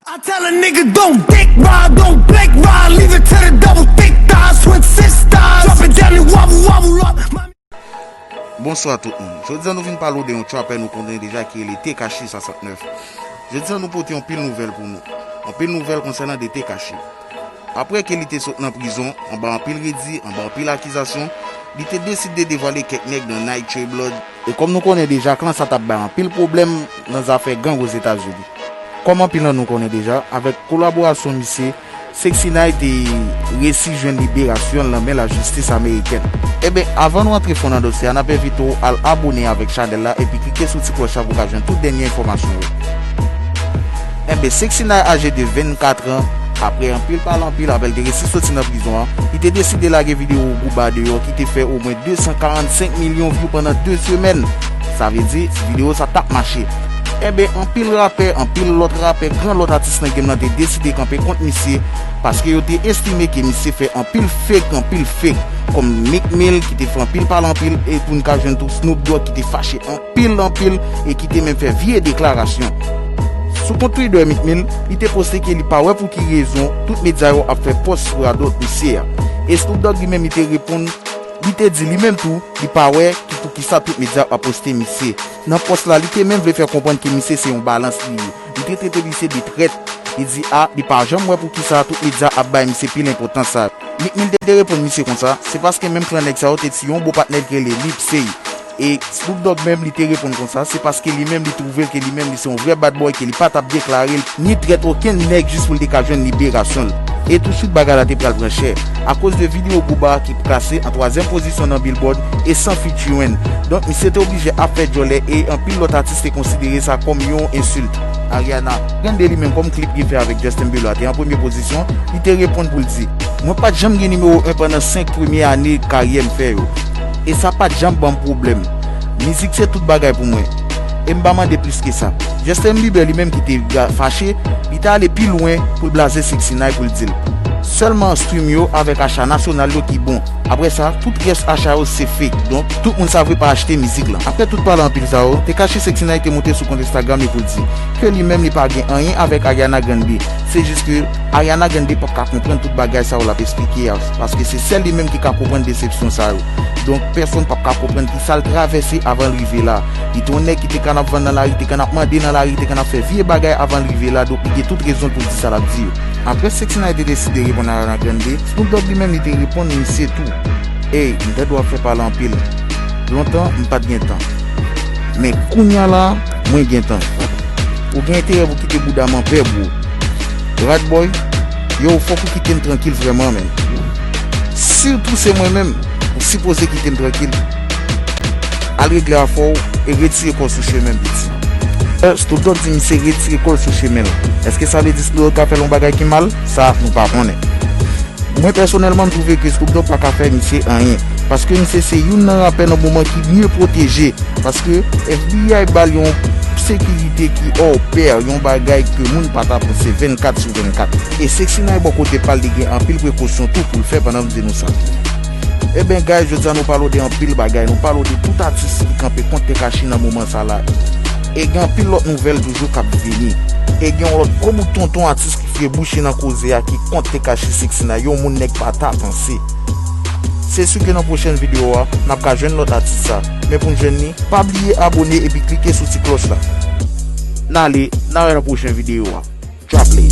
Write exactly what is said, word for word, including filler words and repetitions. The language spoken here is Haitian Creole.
I tell a nigga don't dick ride, don't blick ride, leave it to the double thick thighs, twin sisters. Drop it down and wobble wobble up. Bonswa tout moun. Jodi a nou vin pale w de yon trapè nou konnen deja ki rele Tekashi swasantnèf. Jodi a nou pote yon pil nouvèl pou nou. Yon pil nouvèl konsènan de Tekashi. Apre ke li te sot nan prizon, anba anpil redi, anba anpil akizasyon, li te deside devwale kèk nèg nan Night Trey Blood. E kòm nou konnen deja, klan sa t ap bay anpil pwoblèm nan zafè gang Ozetazini. Kòm anpil nan nou konnen deja, avèk kolaborasyon misye, Sexy Nine te resi jwenn liberasyon l nan men lajistis amerikèn. Eben, avan nou antre fon nan dosye a, n ap envite w al abone avèk chanèl la epi klike sou ti klòch la pou w ka jwenn tout dènye enfòmasyon yo. Enben, Sexy Nine aje de vennkat an, apre anpil pale anpil, apre l te resi soti nan prizon an, li te deside lage videyo Gouba deyò ki te fè omwen de san karannsenk milyon view pandan de semèn. Sa vle di, videyo sa t ap mache. Enben, anpil rapè, anpil lòt rapè, gran lòt atis nan game nan te deside kanpe kont misye, paske yo te estime ke misye fè anpil fake, anpil fake, kòm Meek Mill ki te fè anpil pale anpil, e pou n ka jwenn tou Snoop Dogg ki te fache anpil anpil e ki te menm fè vye deklarasyon. Sou kont Twitter Meek Mill, li te poste ke li pa wè pou ki rezon tout medya yo ap fè pòs sou radòt misye a. E Snoop Dogg li menm li te reponn, li te di li menm tou, li pa wè ki poukisa tout medya ap poste misye. Nan pòs la, li te menm vle fè konprann ke misye se yon balans li ye. Li te trete misye de trèt. Li di a, li pa janm wè poukisa tout medya ap bay misye pil enpòtans sa. Meek Mill te reponn misye konsa, se paske menm klan nèg sa yo te tiye yon bon patnè l ki rele Nipsey. E Snoop Dogg menm, li te reponn konsa, se paske li menm, li twouve l ke li menm, li se yon vrè bad boy, ke li pa t ap deklare l ni trèt okenn nèg jis pou l te ka jwenn liberasyon l. E tousuit, bagay la te pral pran chè. Akoz de videyo Gouba ki klase an twazyèm pozisyon nan Billboard e san featuring. Donk, misye te oblije ap fè djòlè e anpil lòt atis te konsidere sa kòm yon ensilt. Ariana Grande li menm, kòm klip li fè avèk Justin Bieber a te an premye pozisyon, li te reponn pou l di, mwen pa t janm gen nimewo en pandan senk premye ane karyè m fè yo. E sa pa t janm ban m pwoblèm. Mizik se tout bagay pou mwen. E m pa mande plis ke sa. Justin Bieber li menm ki te ga- fache, li te ale pi lwen pou l blaze Sexy Nine pou l di l, sèlman stream yo avèk acha nasyonal yo ki bon. Apre sa, tout rès acha yo se fake. Donk, tout moun sa vre pa achte mizik lan. Apre tout pale anpil sa yo, Tekashi Sexy Nine te monte sou kont Instagram li pou l di ke li menm li pa gen anyen avèk Ariana Grande. Se jis ke Ariana Grande p ap ka konprann tout bagay sa yo l ap eksplike a, paske se sèl li menm ki ka konprann desepsyon sa yo. Donk, pèsonn p ap ka konprann kisa l travèse avan l rive la. Li te yon nèg ki te konn ap vann nan lari, te konn ap mande nan lari, te konn ap fè vye bagay avan l rive la, donk li gen tout rezon l pou l di sa l ap di yo. Apre Sexy Nine te deside reponn Ariana Grande, Snoop Dogg li menm li te reponn misye tou. Ey, m tande w ap fè pale anpil. Lontan, m pa t gen tan. Men kounye a la, mwen gen tan. Ou gen enterè pou kite bouda m anpè, bro. Rat boy, yo, fòk ou kite m trankil vrèman, menn. Sitou se mwen menm, ou sipoze kite m trankil. Al regle afè w e retire kò w sou chemen m, piti. Snoop Dogg di misye retire kò l sou chemen l. Èske sa vle di Snoop Dogg ka fè l yon bagay ki mal? Sa, nou pa konnen. Mwen pèsonèlman, m twouve ke Snoop Dogg pa ka fè misye anyen, paske misye se youn nan rapè nan moman ki mye pwoteje, paske F B I ba l yon sekirite ki hors pair, yon bagay ke moun pa ta panse vennkat sou vennkat. E Sexy Nine bò kote pa l, li gen anpil prekosyon tou pou l fè pandan m di nou sa. Eben, guys, jodi a nou pale w de anpil bagay, nou pale w de tout atis ki kanpe kont Tekashi nan moman sa la. E gen anpil lòt nouvèl toujou k ap vini. E gen yon lòt gwo bout tonton atis ki fye bouch li nan koze a ki kont Tekashi Sexy Nine, yon moun nèg pa ta panse. Se si ke nan pwochèn videyo a, n ap ka jwenn lòt atis sa. Men pou n jwenn li, pa bliye abone epi klike sou ti klòch la. N ale, n a wè nan pwochen videyo a. Drop it.